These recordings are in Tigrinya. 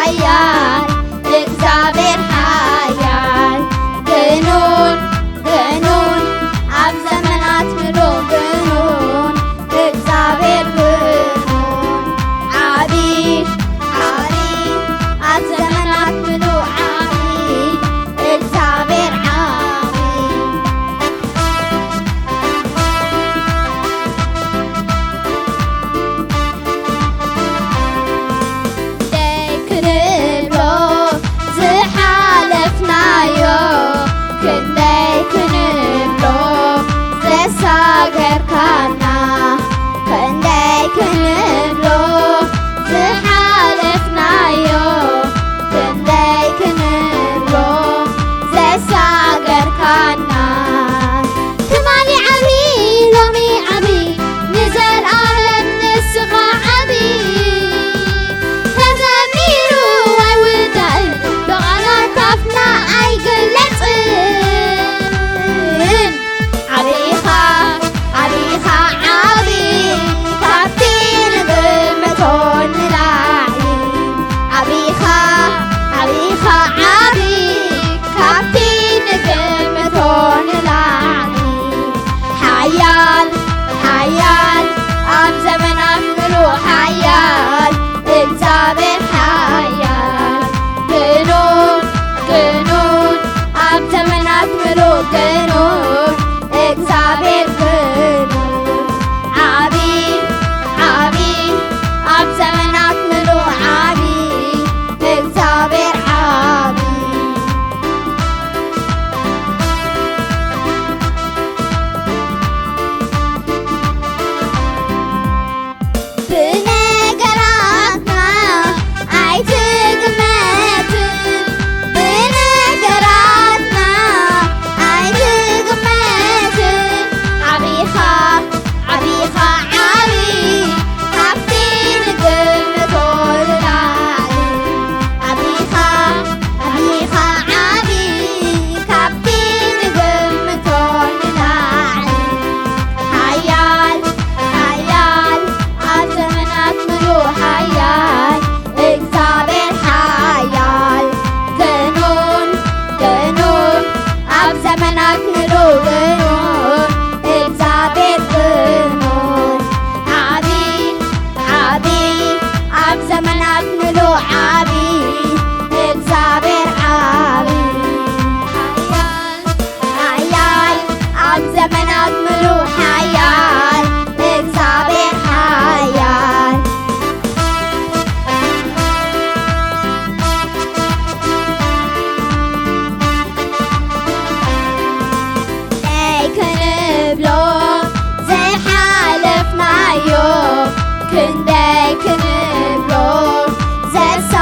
ሓያል እግዚኣብሔር ሓያል፣ ግኑን፣ ግኑን፣ ኣብ ዘመናት ምሉእ ግኑን፣ እግዚኣብሔር ግኑን፣ ዓቢ፣ ዓቢ፣ ኣብ ዘመናት ምሉእ ዓቢ፣ እግዚኣብሔር ዓቢ። ክንደይ ክንብሎ ዝሓለፍናዮ፣ ክንደይ ክንብሎ ዘሳገርካና፣ ክንደይ ክንብሎ ዝሓለፍናዮ፣ ክንደይ ክንብሎ ዘሳገርካና። ትማሊ ዓቢ፣ ሎሚ ዓቢ፣ ንዘልኣለም ንስኻ ዓቢ። ተዘሚሩ ኣይውዳእን፣ ብቓላት ኣፍና ኣይግለጽን። ዓቢኻ፣ ዓቢኻ ዓቢ፣ ካብቲ ንግምቶ ንላዕሊ። ዓቢኻ፣ ዓቢኻ ዓቢ፣ ካብቲ ንግምቶ ንላዕሊ። ሓያል፣ ሓያል፣ ኣብ ዘመናት ምሉእ ሓያል፣ እግዚኣብሔር ሓያል። ግኑን፣ ግኑን፣ ኣብ ዘመናት ምሉእ ግኑን፣ እግዚኣብሔር ግኑን። ዓቢ፣ ዓቢ፣ ኣብ ዘመናት ምሉእ ዓቢ፣ እግዚኣብሔር ዓቢ። ብነገራትና ኣይትግመትን፣ ብነገራትና ኣይትግመትን። ዓቢኻ፣ ዓቢኻ ዓቢ፣ ካብቲ ንግምቶ ንላዕሊ። ዓቢኻ፣ ዓቢኻ ዓቢ፣ ካብቲ ንግምቶ ንላዕሊ። ሓያል፣ ሓያል፣ ኣብ ዘመናት ምሉእ ሓያል፣ እግዚኣብሔር ሓያል። ግኑን፣ ግኑን፣ ኣብ ዘመናት ምሉእ ግኑን፣ እግዚኣብሔር ግኑን። ዓቢ፣ ዓቢ፣ ኣብ ዘመናት ምሉእ ዓቢ፣ እግዚኣብሔር ዓቢ። ሓያል፣ ሓያል፣ ኣብ ዘመናት ምሉእ ሓያል፣ እግዚኣብሔር ሓያል። ክንደይ ክንብሎ ዝሓለፍናዮ፣ ክንደይ ክንብሎ ዘሳ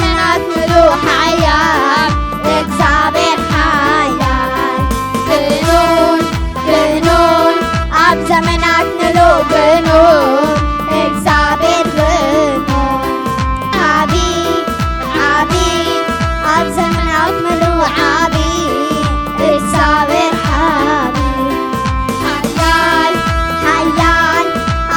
ዘመናት ምሉእ ሓያል እግዚኣብሔር ሓያል። ግኑን፣ ግኑን፣ ኣብ ዘመናት ምሉእ ግኑን እግዚኣብሔር ግኑን። ዓቢ፣ ዓቢ፣ ኣብ ዘመናት ምሉእ ዓቢ እግዚኣብሔር ዓቢ። ሓያል፣ ሓያል፣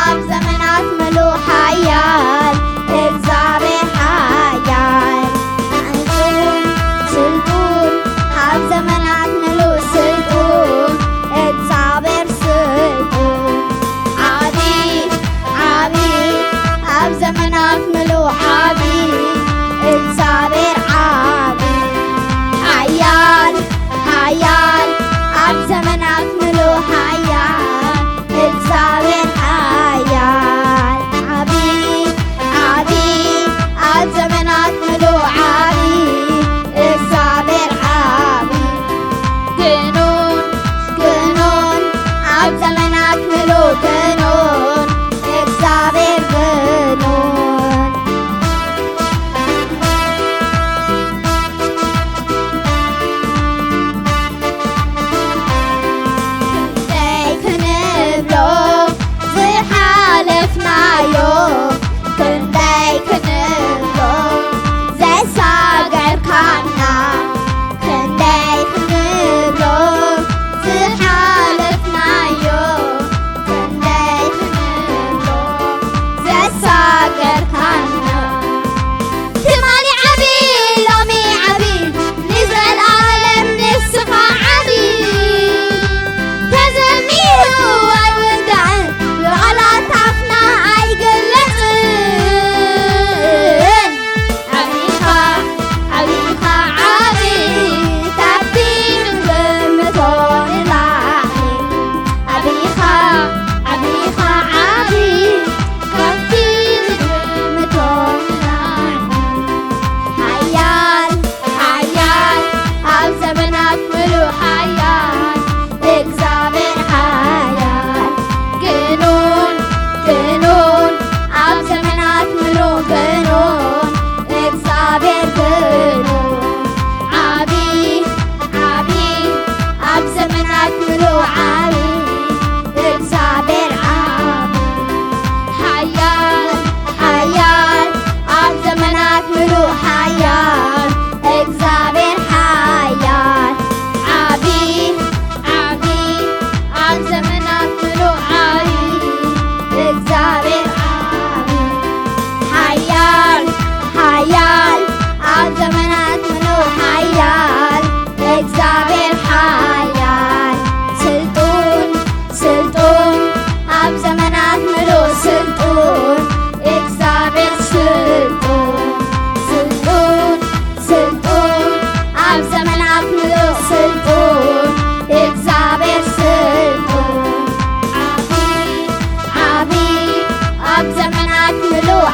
ኣብ ዘመናት ምሉእ ሓያል እግዚኣብሔር ሓያል። ስልጡን፣ ስልጡን፣ ኣብ ዘመናት ምሉእ ስልጡን እግዚኣብሔር ስልጡን። ዓቢ፣ ዓቢ፣ ኣብ ዘመናት ምሉእ ዓቢ እግዚኣብሔር ዓቢ። ሓያል፣ ሓያል፣ ኣብ ዘመናት ምሉእ ሓያል እግዚኣብሔር ሓያል። ዓቢ፣ ዓቢ፣ ኣብ ዘመናት ምሉእ ዓቢ እግዚኣብሔር ዓቢ። ግኑን፣ ግኑን፣ ኣብ ዘመናት ምሉእ ግኑን እግዚኣብሔር ግኑን። ክንደይ ክንብሎ ዝሓለፍናዮ፣ ክንደይ ክንብሎ ዘሳገርካና፣ ክንደይ ክንብሎ ዝሓለፍናዮ፣ ክንደይ ክንብሎ ዘሳገርካና። ትማሊ ዓቢ፣ ሎሚ ዓቢ፣ ንዘለኣለም ንስኻ ዓቢ። ተዘሚሩ ኣይውዳእን፣ ብቓላት ኣፍና ኣይግለጽን። ዓቢኻ፣ ዓቢኻ ዓቢ፣ ካብቲ ንግምቶ ንላዕሊ። ዓቢኻ፣ ዓቢኻ ዓቢ፣ ካብቲ ንግምቶ ንላዕሊ። ሓያል፣ ሓያል፣ ኣብ ዘመናት ምሉእ ሓያል እግዚኣብሔር ሓያል። ግኑን፣ ግኑን፣ ኣብ ዘመናት ምሉእ ግኑን እግዚኣብሔር ግኑን። ዓቢ፣ ዓቢ፣ ኣብ ዘመናት ምሉእ ዓቢ እግዚኣብሔር ዓቢ። ሓያል፣ ሓያል፣ ኣብ ዘመናት ምሉእ ሓያል እግዚኣብሔር ሓያል። ዓቢ፣ ዓቢ፣ ኣብ ዘመናት ምሉእ ዓቢ እግዚኣብሔር ዓቢ። ሓያል፣ ሓያል፣ ኣብ ዘመናት ምሉእ ሓያል እግዚኣብሔር ሓያል። ስልጡን፣ ስልጡን፣ ኣብ ዘመናት ምሉእ ስልጡን እግዚኣብሔር ስልጡን። ስልጡን፣ ስልጡን፣ ኣብ ዘመናት ምሉእ ስልጡን እግዚኣብሔር ስልጡን። ዓቢ፣ ዓቢ፣ ኣብ ዘመናት ምሉእ